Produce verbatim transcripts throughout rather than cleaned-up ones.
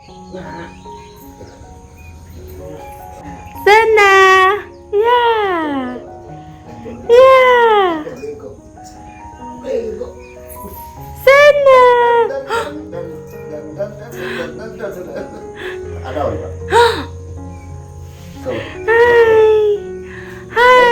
Sana! Yeah! Yeah! Sana! Hi! Hi!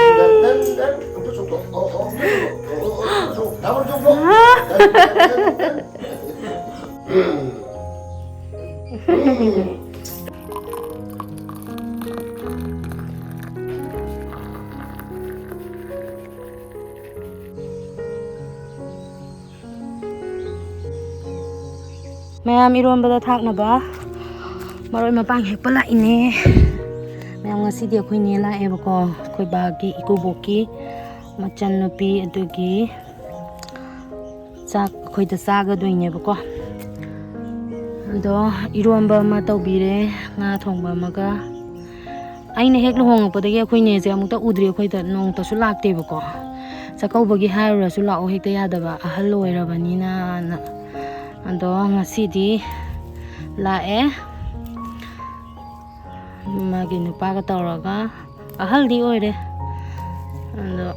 ꯃꯌꯥꯝ, ꯏꯔꯣꯟꯕꯗ ꯊꯥꯛꯅꯕ ꯃꯔꯣꯏ ꯃꯄꯥꯡ ꯍꯦꯛꯄ ꯂꯥꯛꯏꯅꯦ꯫ ꯃꯌꯥꯝ, ꯉꯁꯤꯗꯤ ꯑꯩꯈꯣꯏ ꯅꯦ ꯂꯥꯛꯑꯦꯕꯀꯣ, ꯑꯩꯈꯣꯏ ꯕꯥꯒꯤ ꯏꯀꯨꯕꯣꯛꯀꯤ ꯃꯆꯟꯅꯨꯄꯤ, ꯑꯗꯨꯒꯤ ꯆꯥꯛ ꯑꯩꯈꯣꯏꯗ ꯆꯥꯒꯗꯣꯏꯅꯦꯕꯀꯣ꯫ ꯑꯗꯣ ꯏꯔꯣꯟꯕ ꯑꯃ ꯇꯧꯕꯤꯔꯦ, ꯉꯥ ꯊꯣꯡꯕ ꯑꯃꯒ꯫ ꯑꯩꯅ ꯍꯦꯛ ꯂꯨꯍꯣꯡꯉꯛꯄꯗꯒꯤ ꯑꯩꯈꯣꯏ ꯅꯦꯁꯦ ꯑꯃꯨꯛꯇ ꯎꯗ꯭ꯔꯤ, ꯑꯩꯈꯣꯏꯗ ꯅꯣꯡꯇꯁꯨ ꯂꯥꯛꯇꯦꯕꯀꯣ꯫ ꯆꯥꯛꯀꯧꯕꯒꯤ ꯍꯥꯏꯔꯨꯔꯁꯨ ꯂꯥꯛꯑꯣ ꯍꯦꯛꯇ ꯌꯥꯗꯕ, ꯑꯍꯜ ꯑꯣꯏꯔꯕꯅꯤꯅ꯫ ꯑꯗꯣ ꯉꯁꯤꯗꯤ ꯂꯥꯛꯑꯦ, ꯃꯥꯒꯤ ꯅꯨꯄꯥꯒ ꯇꯧꯔꯒ꯫ ꯑꯍꯜꯗꯤ ꯑꯣꯏꯔꯦ, ꯑꯗꯣ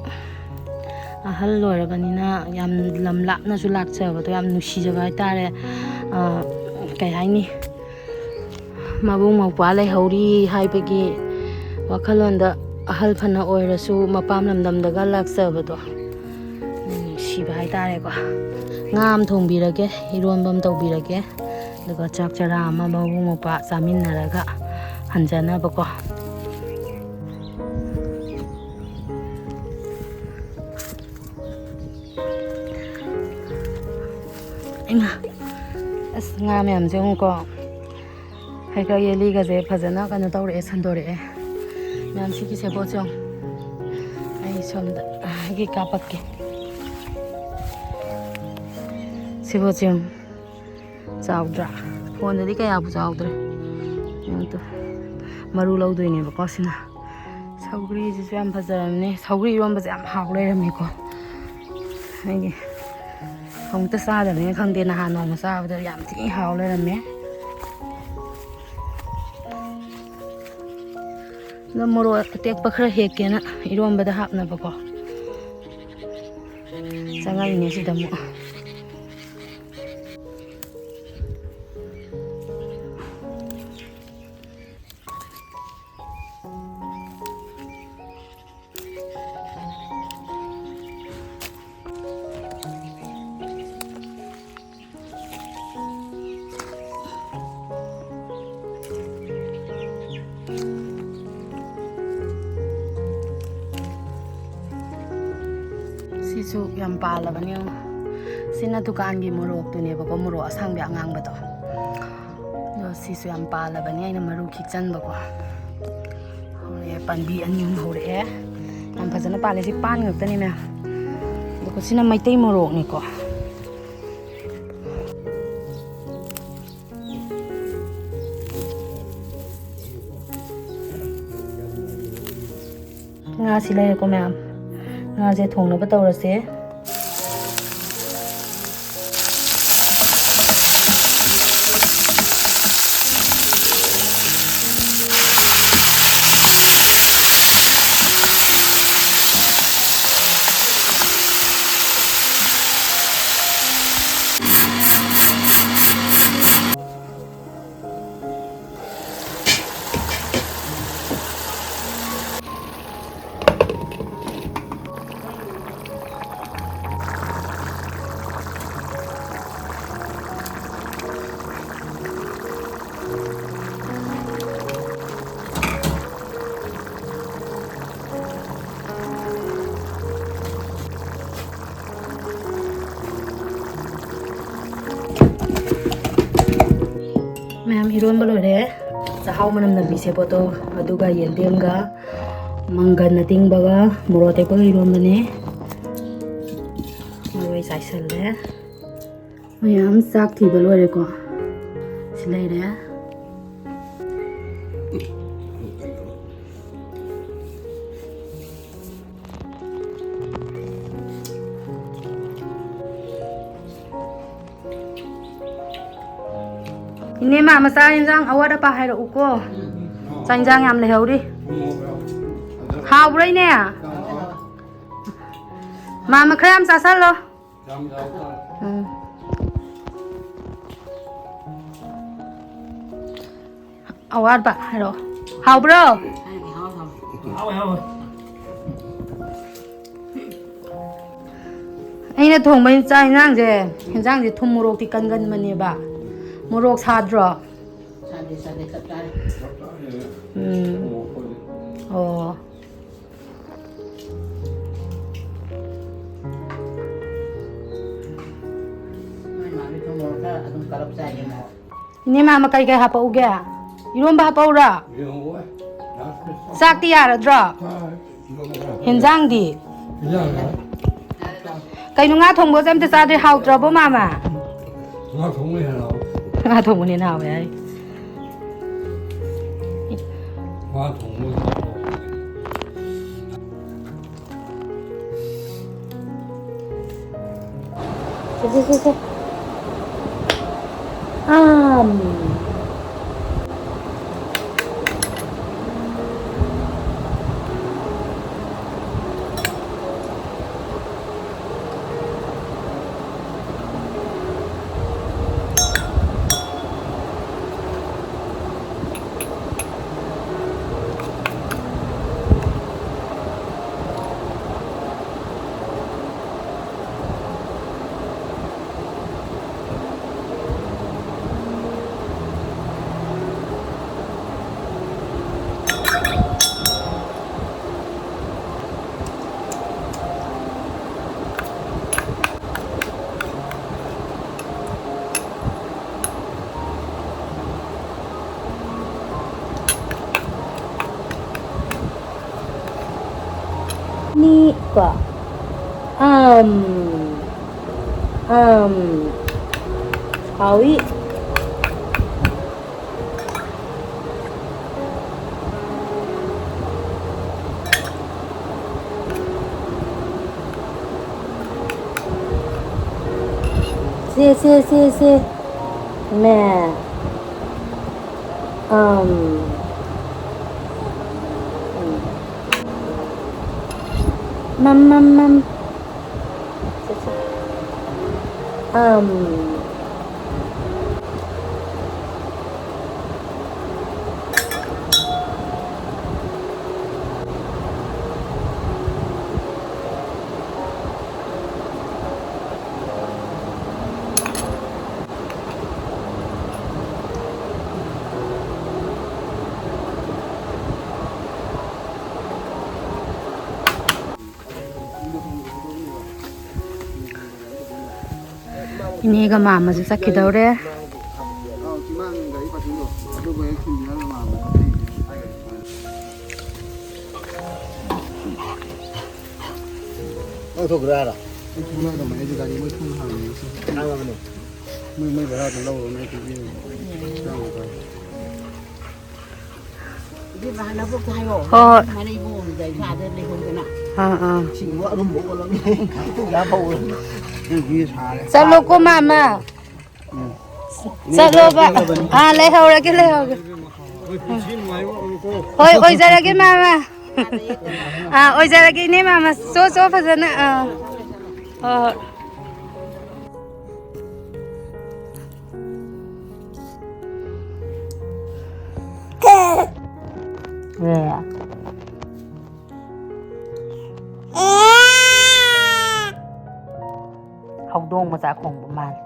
ꯑꯍꯜ ꯑꯣꯏꯔꯕꯅꯤꯅ ꯌꯥꯝ ꯂꯝ ꯂꯥꯞꯅꯁꯨ ꯂꯥꯛꯆꯕꯗꯣ ꯌꯥꯝ ꯅꯨꯡꯁꯤꯖꯕ ꯍꯥꯏꯇꯥꯔꯦ꯫ ꯑ, ꯀꯩ ꯍꯥꯏꯅꯤ, ꯃꯕꯨꯡ ꯃꯧꯄ꯭ꯋꯥ ꯂꯩꯍꯧꯔꯤ ꯍꯥꯏꯕꯒꯤ ꯋꯥꯈꯜꯂꯣꯟꯗ ꯑꯍꯜ ꯐꯅ ꯑꯣꯏꯔꯁꯨ ꯃꯄꯥꯝ ꯂꯝꯗꯝꯗꯒ ꯂꯥꯛꯆꯕꯗꯣ ꯅꯨꯡꯁꯤꯕ ꯍꯥꯏꯇꯥꯔꯦꯀꯣ꯫ ꯉꯥ ꯑꯃ ꯊꯣꯡꯕꯤꯔꯒꯦ, ꯏꯔꯣꯟꯕ ꯑꯃ ꯇꯧꯕꯤꯔꯒꯦ, ꯑꯗꯨꯒ ꯆꯥꯛ ꯆꯔꯥ ꯑꯃ ꯃꯕꯨꯡ ꯃꯧꯄ꯭ꯋꯥ ꯆꯥꯃꯤꯟꯅꯔꯒ ꯍꯟꯖꯅꯕꯀꯣ꯫ ꯏꯃꯥ, ꯑꯁ, ꯉꯥ ꯃꯌꯥꯝꯁꯦ ꯌꯦꯡꯉꯨꯀꯣ꯫ ꯍꯩꯀ꯭ꯔꯛ ꯌꯦꯂꯤꯒꯁꯦ ꯐꯖꯅ ꯀꯩꯅꯣ ꯇꯧꯔꯛꯑꯦ, ꯁꯟꯗꯣꯔꯛꯑꯦ꯫ ꯃꯌꯥꯝ, ꯁꯤꯒꯤ ꯁꯦꯕꯣꯠꯁꯦ ꯌꯦꯡꯉꯨ꯫ ꯑꯩ ꯁꯣꯝꯗ ꯑꯩꯒꯤ ꯀꯥꯞꯄꯛꯀꯦ꯫ ꯁꯦꯕꯣꯠꯁꯦ ꯌꯦꯡꯉꯨ꯫ ꯆꯥꯎꯗ꯭ꯔꯥ? ꯐꯣꯟꯗꯗꯤ ꯀꯌꯥꯕꯨ ꯆꯥꯎꯗ꯭ꯔꯦ꯫ ꯌꯦꯡꯉꯨ ꯇꯨ꯫ ꯃꯔꯨ ꯂꯧꯗꯣꯏꯅꯦꯕꯀꯣ ꯁꯤꯅ꯫ ꯁꯧꯒ꯭ꯔꯤꯁꯤꯁꯨ ꯌꯥꯝ ꯐꯖꯔꯝꯅꯦ꯫ ꯁꯧꯒ꯭ꯔꯤ ꯏꯔꯣꯟꯕꯁꯦ ꯌꯥꯝ ꯍꯥꯎ ꯂꯩꯔꯝꯃꯦꯀꯣ꯫ ꯑꯩꯒꯤ ꯑꯃꯨꯛꯇ ꯆꯥꯗꯕꯅꯤꯅ ꯈꯪꯗꯦ, ꯅꯍꯥꯟ ꯅꯣꯡꯃ ꯆꯥꯕꯗ ꯌꯥꯝ ꯊꯤ ꯍꯥꯎ ꯂꯩꯔꯝꯃꯦ꯫ ꯑꯗꯣ ꯃꯣꯔꯣꯛ ꯑꯇꯦꯛꯄ ꯈꯔ ꯍꯦꯛꯀꯦꯅ ꯏꯔꯣꯝꯕꯗ ꯍꯥꯞꯅꯕꯀꯣ ꯆꯪꯉꯛꯏꯅꯦ ꯁꯤꯗ ꯑꯃꯨꯛ꯫ ꯁꯤꯁꯨ ꯌꯥꯝ ꯄꯥꯜꯂꯕꯅꯦ ꯌꯦꯡꯉꯣ꯫ ꯁꯤꯅ ꯗꯨꯀꯥꯟꯒꯤ ꯃꯣꯔꯣꯛꯇꯨꯅꯦꯕꯀꯣ, ꯃꯣꯔꯣꯛ ꯑꯁꯥꯡꯕꯤ ꯑꯉꯥꯡꯕꯗꯣ꯫ ꯑꯗꯣ ꯁꯤꯁꯨ ꯌꯥꯝ ꯄꯥꯜꯂꯕꯅꯦ, ꯑꯩꯅ ꯃꯔꯨ ꯈꯤꯛꯆꯟꯕꯀꯣ꯫ ꯍꯧꯔꯛꯑꯦ, ꯄꯥꯝꯕꯤ ꯑꯅꯤ ꯑꯍꯨꯝ ꯍꯧꯔꯛꯑꯦ꯫ ꯌꯥꯝ ꯐꯖꯅ ꯄꯥꯜꯂꯦ꯫ ꯁꯤ ꯄꯥꯟ ꯉꯥꯛꯇꯅꯤ ꯃꯌꯥꯝ꯫ ꯑꯗꯨꯒ ꯁꯤꯅ ꯃꯩꯇꯩ ꯃꯣꯔꯣꯛꯅꯤꯀꯣ꯫ ꯉꯥꯁꯤ ꯂꯩꯔꯦꯀꯣ ꯃꯌꯥꯝ꯫ ꯉꯥꯁꯦ ꯊꯣꯡꯅꯕ ꯇꯧꯔꯁꯦ꯫ ꯃꯌꯥꯝ, ꯏꯔꯣꯟꯕ ꯂꯣꯏꯔꯦ꯫ ꯆꯥꯛꯍꯥꯎ ꯃꯅꯝ ꯅꯝꯕꯤ ꯁꯦꯕꯣꯠꯇꯣ, ꯑꯗꯨꯒ ꯌꯦꯟꯗꯦꯝꯒ ꯃꯪꯒꯟ ꯑꯇꯤꯡꯕꯒ ꯃꯣꯔꯣꯛ ꯑꯇꯦꯛꯄꯒ ꯏꯔꯣꯟꯕꯅꯦ꯫ ꯃꯔꯣꯏ ꯆꯥꯏꯁꯜꯂꯦ꯫ ꯃꯌꯥꯝ, ꯆꯥꯛ ꯊꯤꯕ ꯂꯣꯏꯔꯦꯀꯣ꯫ ꯁꯤ ꯂꯩꯔꯦ꯫ ꯏꯅꯦꯃ, ꯃꯆꯥ ꯌꯦꯟꯖꯥꯡ ꯑꯋꯥꯠ ꯑꯄꯥ ꯍꯥꯏꯔꯛꯎꯀꯣ꯫ ꯆꯥꯛ ꯌꯦꯟꯖꯥꯡ ꯌꯥꯝ ꯂꯩꯍꯧꯔꯤ꯫ ꯍꯥꯎꯕ꯭ꯔꯥ ꯏꯅꯦ? ꯃꯥꯃ ꯈꯔ ꯌꯥꯝ ꯆꯥꯁꯜꯂꯣ꯫ ꯎꯝ꯫ ꯑꯋꯥꯠꯄ ꯍꯥꯏꯔꯛꯑꯣ꯫ ꯍꯥꯎꯕ꯭ꯔꯣ? ꯍꯥꯎꯋꯦ, ꯍꯥꯎꯋꯦ꯫ ꯑꯩꯅ ꯊꯣꯡꯕ ꯆꯥꯛ ꯏꯟꯖꯥꯡꯁꯦ, ꯏꯟꯖꯥꯡꯁꯦ ꯊꯨꯝ ꯃꯣꯔꯣꯛꯇꯤ ꯀꯟꯒꯟꯕꯅꯦꯕ꯫ ꯃꯣꯔꯣꯛ ꯁꯥꯗ꯭ꯔꯣ? ꯁꯥꯗꯦ, ꯁꯥꯗꯦ, ꯆꯞ ꯆꯥꯔꯦ꯫ ꯎꯝ꯫ ꯑꯣ꯫ ꯅꯣꯏ ꯃꯥꯒꯤ ꯊꯨꯝ ꯃꯣꯔꯣꯛ ꯈꯔ ꯑꯗꯨꯝ ꯀꯜꯂꯞ ꯆꯥꯏꯌꯦ ꯃꯣꯔꯣꯛ꯫ ꯏꯅꯦ ꯃꯥꯃ ꯀꯩ ꯀꯩ ꯍꯥꯄꯛꯎꯒꯦ? ꯏꯔꯣꯝꯕ ꯍꯥꯄꯛꯎꯔꯥ? ꯌꯦꯡꯉꯣ꯫ ꯆꯥꯛꯇꯤ ꯌꯥꯔꯗ꯭ꯔꯣ? ꯆꯥꯔꯦ꯫ ꯍꯦꯟꯖꯥꯡꯗꯤ? ꯌꯥꯔꯦ꯫ ꯀꯩꯅꯣ, ꯉꯥ ꯊꯣꯡꯕꯒꯁꯦ ꯑꯝꯇ ꯆꯥꯗ꯭ꯔꯤ, ꯍꯥꯎꯇ꯭ꯔꯕꯣ ꯃꯥꯃ? ꯉꯥ ꯊꯣꯡꯕ ꯍꯦꯟꯅ ꯍꯥꯎꯋꯦ꯫ ꯉꯥ ꯊꯣꯡꯕꯅ ꯍꯦꯟꯅ ꯍꯥꯎꯋꯦ ꯍꯥꯏ꯫ ꯉꯥ ꯊꯣꯡꯕ ꯍꯦꯟꯅ ꯍꯥꯎꯋꯦ꯫ ꯁꯦ, ꯁꯦ, ꯁꯦ, ꯁꯦ꯫ ꯑꯥꯝ꯫ ꯅꯤ ꯀꯣ꯫ ꯑꯝ꯫ ꯑꯝ꯫ ꯍꯥꯎꯏ꯫ ꯁꯦ, ꯁꯦ, ꯁꯦ, ꯁꯦ꯫ ꯃꯦ꯫ ꯑꯝ꯫ ꯎꯝ꯫ ꯃꯝ, ꯃꯝ, ꯃꯝ꯫ ꯑꯝ꯫ ꯏꯅꯦꯒ ꯃꯥꯝꯃꯁꯨ ꯆꯠꯈꯤꯗꯧꯔꯦ꯫ ꯅꯪ ꯊꯣꯛꯈ꯭ꯔꯦ ꯍꯥꯏꯔꯣ? ꯑꯩ ꯊꯣꯛꯂꯛꯑꯗꯧꯅꯦ꯫ ꯑꯩꯗꯤ ꯒꯥꯔꯤ ꯃꯣꯏ ꯊꯣꯡ ꯍꯥꯡꯉꯦ ꯉꯁꯤ꯫ ꯍꯥꯡꯉꯕꯅꯦ꯫ ꯃꯣꯏ, ꯃꯣꯏ ꯚꯔꯥꯗꯣ ꯂꯧꯔꯨꯔꯅꯤ ꯑꯩ ꯄꯤꯕꯤꯔꯒꯦ꯫ ꯆꯥꯝꯃ ꯄꯥꯏ꯫ ꯏꯕꯦꯝꯃ, ꯅꯕꯣꯛꯇ ꯍꯥꯏꯌꯣ꯫ ꯍꯣꯏ, ꯍꯣꯏ꯫ ꯃꯔꯩ ꯃꯉꯣꯟꯗ ꯏꯁꯥꯗ ꯂꯩꯍꯧꯗꯅ꯫ ꯑꯥ, ꯑꯥ꯫ ꯏꯁꯤꯡꯗꯣ ꯑꯔꯨꯝꯕ ꯑꯣꯜꯂꯝꯃꯦ꯫ ꯌꯥ ꯐꯧꯔꯦ꯫ ꯅꯪ ꯁꯥꯔꯦ꯫ ꯆꯠꯂꯣꯀꯣ, ꯃꯥꯃ꯫ ꯎꯝ꯫ ꯆꯠꯂꯣꯕ꯫ ꯑꯥ, ꯂꯩꯍꯧꯔꯒꯦ, ꯂꯩꯍꯧꯔꯒꯦ꯫ ꯍꯣꯏ, ꯑꯣꯏꯖꯔꯒꯦ, ꯃꯥꯃ꯫ ꯑꯥ, ꯑꯣꯏꯖꯔꯒꯦ, ꯏꯅꯦ ꯃꯥꯃ꯫ ꯆꯣ, ꯆꯣ, ꯐꯖꯅ꯫ ꯑꯥ꯫ ꯍꯣꯏ, ꯍꯣꯏ꯫ ꯍꯧꯗꯣꯡ ꯃꯆꯥ ꯈꯣꯡꯕ ꯃꯥꯜꯂꯦ꯫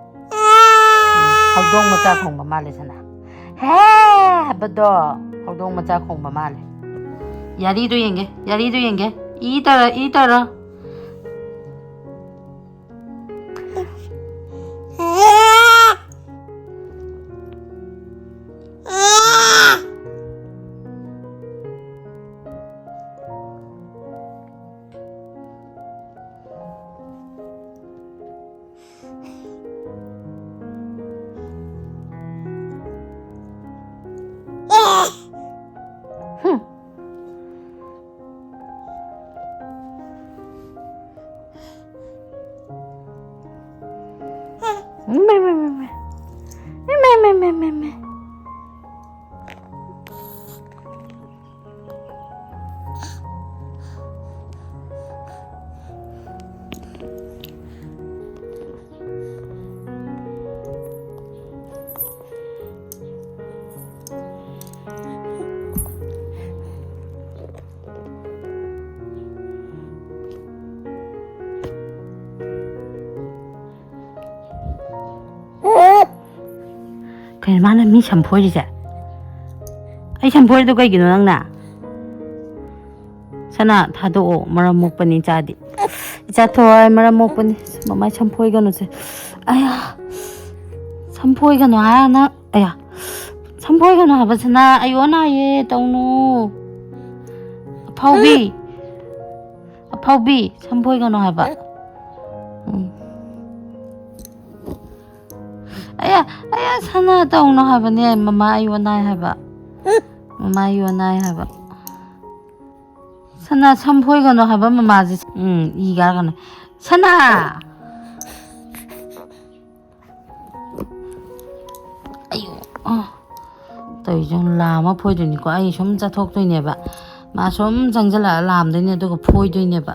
ꯍꯧꯗꯣꯡ ꯃꯆꯥ ꯈꯣꯡꯕ ꯃꯥꯜꯂꯦ, ꯁꯅꯥ꯫ ꯍꯦ ꯍꯥꯏꯕꯗꯣ ꯍꯧꯗꯣꯡ ꯃꯆꯥ ꯈꯣꯡꯕ ꯃꯥꯜꯂꯦ꯫ ꯌꯥꯔꯤꯗꯣ ꯌꯦꯡꯒꯦ, ꯌꯥꯔꯤꯗꯣ ꯌꯦꯡꯒꯦ꯫ ꯏ ꯇꯧꯔ, ꯏ ꯇꯧꯔ꯫ ꯀꯩꯅꯣ ꯃꯥꯅ ꯃꯤ ꯁꯝ ꯐꯣꯏꯔꯤꯁꯦ? ꯑꯩ ꯁꯝ ꯐꯣꯏꯔꯤꯗꯣ ꯀꯩꯒꯤꯅꯣ ꯅꯪꯅ? ꯁꯅꯥ, ꯊꯥꯗꯣꯛꯑꯣ, ꯃꯔꯝ ꯃꯣꯛꯄꯅꯤ ꯏꯆꯥꯗꯤ꯫ ꯏꯆꯥ ꯊꯣꯏ, ꯃꯔꯝ ꯃꯣꯛꯄꯅꯤ꯫ ꯃꯃꯥꯏ ꯁꯝ ꯐꯣꯏꯒꯅꯨꯁꯦ꯫ ꯑꯌꯥ, ꯁꯝ ꯐꯣꯏꯒꯅꯨ ꯍꯥꯏꯔ ꯅꯪ꯫ ꯑꯌꯥ, ꯁꯝ ꯐꯣꯏꯒꯅꯨ ꯍꯥꯏꯕ ꯁꯅꯥ꯫ ꯑꯌꯣ, ꯅꯥꯏꯌꯦ, ꯇꯧꯅꯨ꯫ ꯑꯐꯥꯎꯕꯤ, ꯑꯐꯥꯎꯕꯤ, ꯁꯝ ꯐꯣꯏꯒꯅꯨ ꯍꯥꯏꯕ꯫ ꯎꯝ꯫ ꯑꯌꯥ, ꯑꯌꯥ, ꯁꯅꯥ, ꯇꯧꯅꯨ ꯍꯥꯏꯕꯅꯦ꯫ ꯃꯃꯥ ꯑꯩ ꯑꯣꯟꯅꯥꯏ ꯍꯥꯏꯕ꯫ ꯃꯃꯥ ꯑꯩ ꯑꯣꯟꯅꯥꯏ ꯍꯥꯏꯕ꯫ ꯁꯅꯥ, ꯁꯝ ꯐꯣꯏꯒꯅꯨ ꯍꯥꯏꯕ ꯃꯃꯥꯁꯦ꯫ ꯎꯝ, ꯏ ꯀꯥꯔꯛꯀꯅꯤ꯫ ꯁꯅꯥ! ꯑꯌꯣ, ꯑ꯫ ꯇꯧꯔꯤꯁꯦ ꯌꯦꯡꯉꯨ, ꯂꯥ ꯑꯃ ꯐꯣꯏꯗꯣꯏꯅꯤꯀꯣ꯫ ꯑꯩ ꯁꯨꯝ ꯆꯠꯊꯣꯛꯇꯣꯏꯅꯦꯕ꯫ ꯃꯥ ꯁꯨꯝ ꯆꯪꯁꯤꯜꯂꯛꯑ ꯂꯥꯝꯗꯣꯏꯅꯦ, ꯑꯗꯨꯒ ꯐꯣꯏꯗꯣꯏꯅꯦꯕ꯫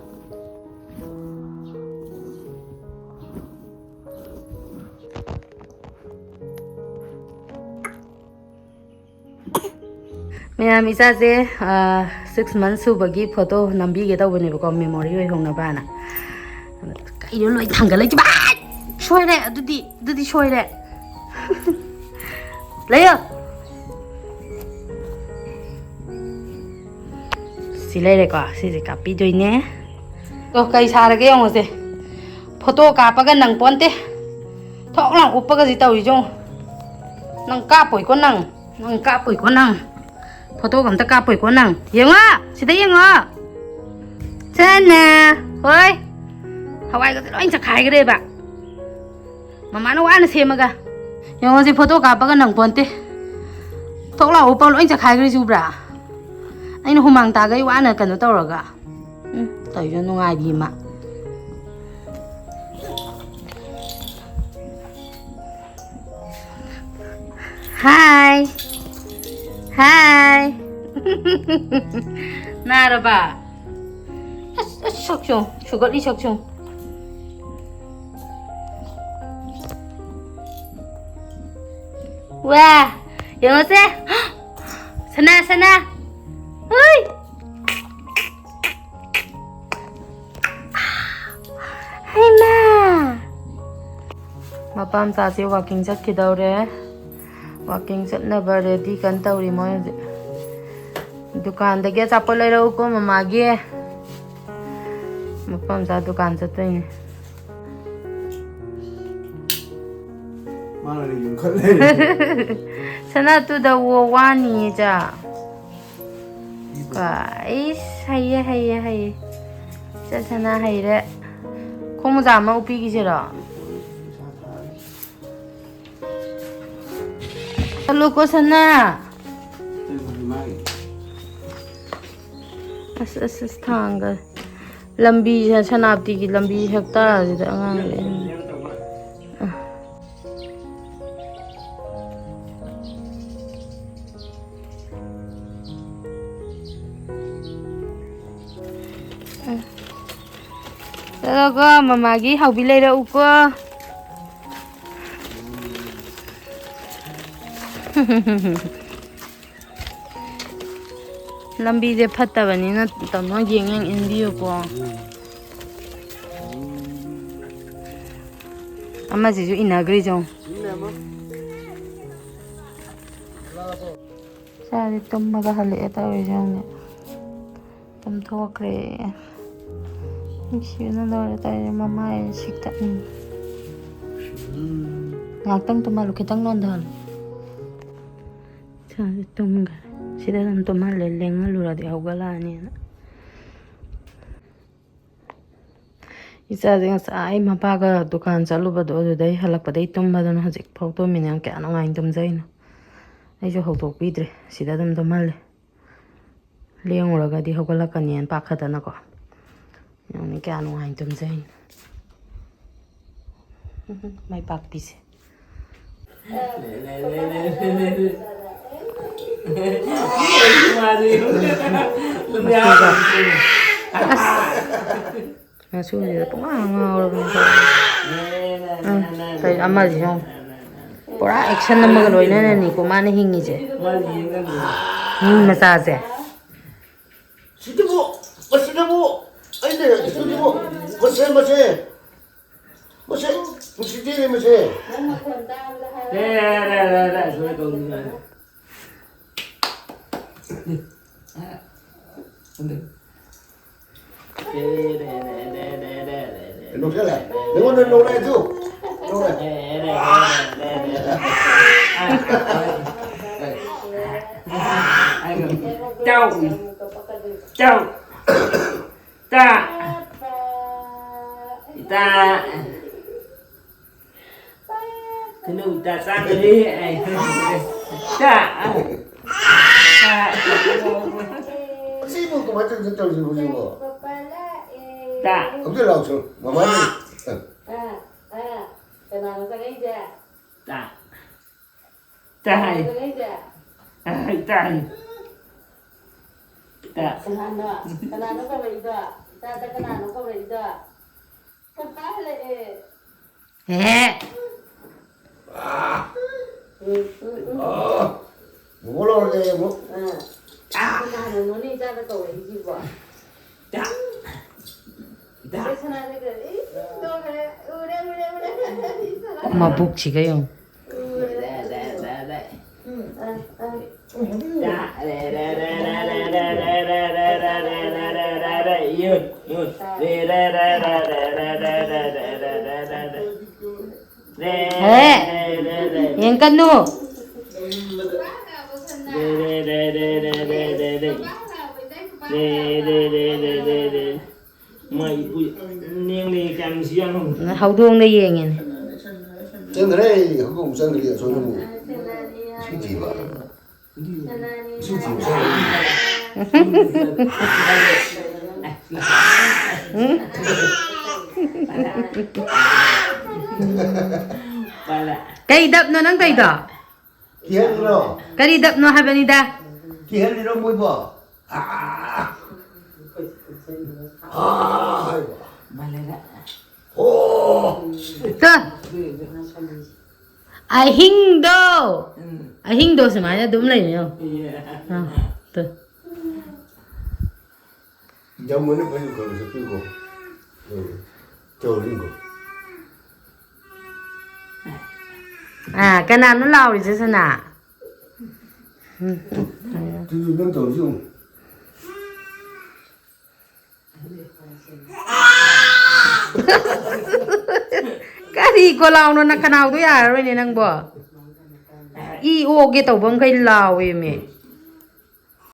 ꯃꯌꯥꯝ, ꯏꯆꯥꯁꯦ, ꯑ, six months ꯁꯨꯕꯒꯤ photo ꯅꯝꯕꯤꯒꯦ ꯇꯧꯕꯅꯦꯕꯀꯣ, memory ꯑꯣꯏꯍꯧꯅꯕꯅ꯫ ꯑꯗ ꯀꯩꯅꯣ ꯂꯣꯏ ꯊꯥꯡꯒꯠꯂꯛꯏꯁꯤꯕ? ꯁꯣꯏꯔꯦ, ꯑꯗꯨꯗꯤ, ꯑꯗꯨꯗꯤ ꯁꯣꯏꯔꯦ꯫ ꯂꯩꯌꯣ꯫ ꯁꯤ ꯂꯩꯔꯦꯀꯣ, ꯁꯤꯁꯦ ꯀꯥꯞꯄꯤꯗꯣꯏꯅꯦ꯫ ꯑꯗꯣ ꯀꯩ ꯁꯥꯔꯒꯦ ꯌꯦꯡꯉꯨꯁꯦ꯫ Photo ꯀꯥꯞꯄꯒ ꯅꯪ ꯄꯣꯟꯇꯦ꯫ ꯊꯣꯛ ꯂꯥꯎ ꯎꯞꯄꯒ ꯁꯤ ꯇꯧꯔꯤꯁꯦ ꯌꯦꯡꯉꯨ꯫ ꯅꯪ ꯀꯥꯞꯄꯣꯏꯀꯣ ꯅꯪ꯫ ꯅꯪ ꯀꯥꯞꯄꯣꯏꯀꯣ ꯅꯪ꯫ Photoꯒ ꯑꯝꯇ ꯀꯥꯞꯄꯣꯏꯀꯣ ꯅꯪ꯫ ꯌꯦꯡꯉꯣ! ꯁꯤꯗ ꯌꯦꯡꯉꯣ! ꯁꯦꯅꯦ! ꯍꯣꯏ! ꯍꯋꯥꯏꯒꯁꯦ ꯂꯣꯏ ꯆꯈꯥꯏꯈ꯭ꯔꯦꯕ꯫ ꯃꯃꯥꯅ ꯋꯥꯅ ꯁꯦꯝꯃꯒ꯫ ꯌꯦꯡꯉꯣ ꯁꯤ photo ꯀꯥꯞꯄꯒ ꯅꯪ ꯄꯣꯟꯇꯦ꯫ ꯊꯣꯛ ꯂꯥꯎ ꯎꯞꯄ ꯂꯣꯏ ꯆꯈꯥꯏꯈ꯭ꯔꯦ ꯁꯤ ꯎꯕ꯭ꯔꯥ? ꯑꯩꯅ ꯍꯨꯃꯥꯡ ꯇꯥꯈꯩ ꯋꯥꯅ ꯀꯩꯅꯣ ꯇꯧꯔꯒ꯫ ꯎꯝ, ꯇꯧꯔꯤꯁꯦ ꯅꯨꯡꯉꯥꯏꯔꯤ ꯃꯥ꯫ ꯍꯥꯏ꯫ ꯍꯥꯏ꯫ ꯅꯥꯔꯕ? ꯑꯁ, ꯑꯁ, ꯁꯛꯁꯨ, ꯁꯨꯒꯠꯂꯤ ꯁꯛꯁꯨ꯫ ꯋꯥ, ꯌꯦꯡꯉꯨꯁꯦ꯫ ꯁꯅꯥ, ꯁꯅꯥ꯫ ꯍꯨꯏ꯫ ꯍꯩꯃꯥ! ꯃꯄꯥ ꯃꯆꯥꯁꯦ walking ꯆꯠꯈꯤꯗꯧꯔꯦ꯫ ꯋꯥꯛꯀꯤꯡ ꯆꯠꯅꯕ ꯔꯦꯗꯤ ꯀꯟꯅ ꯇꯧꯔꯤ ꯃꯣꯏ ꯍꯧꯖꯤꯛ꯫ ꯗꯨꯀꯥꯟꯗꯒꯤ ꯑꯆꯥꯄꯣꯠ ꯂꯩꯔꯛꯎꯀꯣ ꯃꯃꯥꯒꯤ꯫ ꯃꯄꯥ ꯃꯆꯥ ꯗꯨꯀꯥꯟ ꯆꯠꯇꯣꯏꯅꯦ꯫ ꯃꯥꯅ ꯌꯨꯝꯈꯠ ꯂꯩꯔꯦ꯫ ꯁꯅꯥ ꯇꯨꯗ ꯋꯥꯅꯤꯌꯦ ꯆꯥ꯫ ꯑꯩꯁ ꯍꯩꯌꯦ ꯍꯩꯌꯦ ꯍꯩꯌꯦ꯫ ꯆꯠꯁꯅ ꯍꯩꯔꯦ꯫ ꯈꯣꯡ ꯃꯣꯖꯥ ꯑꯃ ꯎꯞꯄꯤꯒꯤꯁꯤꯔꯣ? ꯆꯠꯂꯣꯀꯣ ꯁꯅꯥ꯫ ꯑꯁ ꯑꯁ ꯑꯁ ꯊꯥꯡꯒ꯫ ꯂꯝꯕꯤ ꯁꯦꯅꯥꯄꯇꯤꯒꯤ ꯂꯝꯕꯤ ꯁꯛꯇꯥꯁꯤꯗ ꯑꯉꯥꯡ ꯂꯩ꯫ ꯆꯠꯂꯣꯀꯣ ꯃꯃꯥꯒꯤ ꯍꯥꯎꯕꯤ ꯂꯩꯔꯛꯎꯀꯣ꯫ ꯂꯝꯕꯤꯁꯦ ꯐꯠꯇꯕꯅꯤꯅ ꯇꯥꯃꯣ ꯌꯦꯡ ꯌꯦꯡ ꯏꯟꯕꯤꯌꯨꯀꯣ꯫ ꯑꯃꯁꯤꯁꯨ ꯏꯟꯅꯈ꯭ꯔꯤꯁꯦ ꯌꯦꯡꯉꯨ꯫ ꯏꯆꯥꯁꯦ ꯇꯨꯝꯃꯒ ꯍꯜꯂꯛꯑꯦ ꯇꯧꯔꯤꯁꯦ ꯌꯦꯡꯉꯨꯅꯦ꯫ ꯇꯨꯝꯊꯣꯛꯈ꯭ꯔꯦ꯫ ꯅꯨꯡꯁꯤꯕꯅ ꯂꯣꯏꯔꯦ ꯇꯧꯔꯤꯁꯦ ꯃꯃꯥꯏ ꯁꯤꯛꯇꯠꯅꯤꯡꯉꯤ꯫ ꯉꯥꯏꯍꯥꯛꯇꯪ ꯇꯨꯝꯍꯜꯂꯨ ꯈꯤꯇꯪ ꯅꯣꯟꯊꯍꯜꯂꯨ꯫ ꯏꯆꯥꯁꯦ ꯇꯨꯝꯈ꯭ꯔꯦ꯫ ꯁꯤꯗ ꯑꯗꯨꯝ ꯇꯨꯝꯍꯜꯂꯦ ꯂꯦꯡꯍꯜꯂꯨꯔꯗꯤ ꯍꯧꯒꯠꯂꯛꯑꯅꯤꯅ꯫ ꯏꯆꯥꯁꯦ ꯉꯁꯥꯏ ꯃꯄꯥꯒ ꯗꯨꯀꯥꯟ ꯆꯠꯂꯨꯕꯗꯣ ꯑꯗꯨꯗꯩ ꯍꯜꯂꯛꯄꯗꯩ ꯇꯨꯝꯕꯗꯨꯅ ꯍꯧꯖꯤꯛ ꯐꯥꯎ ꯇꯨꯝꯃꯤꯅꯦ꯫ ꯀꯌꯥ ꯅꯨꯡꯉꯥꯏꯅ ꯇꯨꯝꯖꯩꯅꯣ꯫ ꯑꯩꯁꯨ ꯍꯧꯗꯣꯛꯄꯤꯗ꯭ꯔꯦ꯫ ꯁꯤꯗ ꯑꯗꯨꯝ ꯇꯨꯝꯍꯜꯂꯦ꯫ ꯂꯦꯡꯉꯨꯔꯒꯗꯤ ꯍꯧꯒꯠꯂꯛꯀꯅꯤꯅ ꯄꯥꯈꯠꯇꯅꯀꯣ꯫ ꯌꯦꯡꯉꯨꯅꯦ ꯀꯌꯥ ꯅꯨꯡꯉꯥꯏꯅ ꯇꯨꯝꯖꯩꯅꯣ꯫ ꯃꯥꯏ ꯄꯥꯛꯄꯤꯁꯦ꯫ ꯃꯆꯨꯒ꯫ ꯑꯁ꯫ ꯃꯆꯨꯁꯤꯗ ꯄꯨꯡꯉꯥꯡ ꯉꯥꯎꯔꯕꯅꯤ ꯇꯧꯔꯤꯁꯦ꯫ ꯎꯝ, ꯀꯩꯅꯣ ꯑꯃꯁꯤꯁꯨ ꯌꯦꯡꯉꯨ꯫ ꯄꯨꯔꯥ action ꯑꯃꯒ ꯂꯣꯏꯅꯅꯅꯤꯀꯣ ꯃꯥꯅ ꯍꯤꯡꯉꯤꯁꯦ꯫ ꯃꯤ ꯃꯆꯥꯁꯦ꯫ ꯁꯤꯗꯕꯨ, ꯃꯁꯤꯗꯕꯨ, ꯑꯩꯅ ꯁꯤꯗꯕꯨ, ꯃꯁꯦ, ꯃꯁꯦ, ꯃꯁꯦ꯫ ꯅꯨꯡꯁꯤꯠꯇꯦꯅꯦ ꯃꯁꯦ꯫ ꯅꯪ ꯃꯈꯣꯟ ꯇꯥꯕꯗ ꯍꯥꯏꯔ ꯔꯦ, ꯔꯦ, ꯔꯦ, ꯔꯦ, ꯔꯦ, ꯁꯨꯃꯥꯏꯅ ꯇꯧꯗꯣꯏꯅꯦ꯫ ꯔꯦ, ꯔꯦ, ꯔꯦ, ꯔꯦ, ꯔꯦ, ꯔꯦ, ꯔꯦ, ꯔꯦ꯫ ꯅꯣꯛꯁꯜꯂꯦ꯫ ꯅꯉꯣꯟꯗ ꯅꯣꯛꯂꯛꯑꯦ ꯇꯨ꯫ ꯅꯣꯛꯂꯦ꯫ ꯔꯦ, ꯔꯦ, ꯔꯦ, ꯔꯦ, ꯔꯦ, ꯔꯦ꯫ ꯇꯥꯎ꯫ ꯇꯥꯎ꯫ ꯇꯥ꯫ ꯏꯇꯥ꯫ ꯀꯩꯅꯣ ꯏꯇꯥ ꯆꯥꯗ꯭ꯔꯤ꯫ ꯏꯇꯥ꯫ ꯁꯤꯕꯨ ꯀꯃꯥꯏꯅ ꯇꯧꯗꯅ ꯇꯧꯔꯤꯁꯤꯕꯣ ꯁꯤꯕꯣ? ꯇꯥ꯫ ꯑꯝꯇ ꯂꯥꯎꯁꯣ ꯃꯃꯥꯅꯤ꯫ ꯀꯅꯥꯅꯣ ꯆꯪꯉꯛꯏꯁꯦ? ꯇꯥ꯫ ꯇꯥꯏ꯫ ꯆꯪꯉꯛꯏꯁꯦ? ꯇꯥꯏ, ꯇꯥꯏ꯫ ꯇꯥ꯫ ꯀꯅꯥꯅꯣ? ꯀꯅꯥꯅꯣ ꯀꯧꯔꯛꯏꯗꯣ? ꯏꯇꯥꯗ ꯀꯅꯥꯅꯣ ꯀꯧꯔꯛꯏꯗꯣ? ꯄꯄꯥ ꯍꯜꯂꯛꯑꯦ꯫ ꯍꯦ꯫ ꯎꯝ, ꯎꯝ, ꯎꯝ꯫ ꯃꯣꯃꯣ ꯂꯧꯔꯒꯦ ꯑꯃꯨꯛ꯫ ꯑꯥ꯫ ꯀꯅꯥꯅꯅꯣꯅꯦ ꯏꯆꯥꯗ ꯀꯧꯔꯛꯏꯁꯤꯕꯣ? ꯇꯥ꯫ ꯇꯥ꯫ ꯑꯩ ꯁꯅꯥꯗ ꯀꯧꯔꯛꯏ꯫ ꯏꯁ, ꯂꯣꯏꯔꯦ꯫ ꯎꯔꯦ, ꯎꯔꯦ, ꯎꯔꯦ꯫ ꯃꯕꯨꯛꯁꯤꯒ ꯌꯦꯡꯉꯨ꯫ ꯎꯔꯦ꯫ ꯎꯝ, ꯑꯥ, ꯑꯥ꯫ ꯍꯦ! ꯌꯦꯡꯀꯅꯨ꯫ ꯃꯥꯏ ꯏꯄꯨ ꯅꯦꯡꯅꯦ ꯀꯌꯥꯝ ꯅꯨꯡꯁꯤ ꯌꯥꯅꯣ꯫ ꯍꯧꯗꯣꯡꯗ ꯌꯦꯡꯉꯤꯅꯦ꯫ ꯆꯪꯈ꯭ꯔꯦ, ꯍꯧꯗꯣꯡ ꯆꯪꯈ꯭ꯔꯦ ꯑꯁꯣꯝꯗ ꯑꯃꯨꯛ꯫ ꯁꯤ ꯊꯤꯕ꯫ ꯁꯤ ꯊꯤꯕ ꯆꯪꯈ꯭ꯔꯦ꯫ ꯀꯩ ꯗꯞꯅꯣ ꯅꯪ ꯇꯧꯔꯤꯗꯣ? ꯀꯤꯍꯟꯂꯤꯔꯣ? ꯀꯔꯤ ꯗꯞꯅꯣ ꯍꯥꯏꯕꯅꯤꯗ? ꯀꯤꯍꯟꯂꯤꯔꯣ ꯃꯣꯏꯕꯣ? ꯑꯥ! ꯑꯥ! ꯍꯥꯏꯕ꯫ ꯑꯣ! ꯇꯣ! ꯑꯍꯤꯡꯗꯣ! ꯑꯍꯤꯡꯗꯣ ꯁꯨꯃꯥꯏꯅ ꯑꯗꯨꯝ ꯂꯩꯅꯦ ꯌꯦꯡꯉꯣ꯫ ꯑꯥ, ꯇꯣ꯫ ꯌꯥꯝ ꯃꯅꯨꯡ ꯐꯩ ꯈꯔ ꯆꯠꯄꯤꯌꯨꯀꯣ꯫ ꯎꯝ꯫ ꯇꯧꯔꯤꯀꯣ꯫ ꯑꯥ, ꯀꯅꯥꯅꯣ ꯂꯥꯎꯔꯤꯁꯦ, ꯁꯅꯥ? ꯎꯝ, ꯇꯨ ꯅꯪ ꯇꯧꯔꯤꯁꯤ ꯌꯦꯡꯉꯨ꯫ ꯀꯔꯤ ꯀꯣꯂꯥꯎꯅꯣ? ꯅꯈꯅꯥꯎꯗꯣ ꯌꯥꯔꯔꯣꯏꯅꯦ ꯅꯪꯕꯣ꯫ ꯏ ꯑꯣꯒꯦ ꯇꯧꯕ ꯃꯈꯩ ꯂꯥꯎꯋꯦꯃꯦ꯫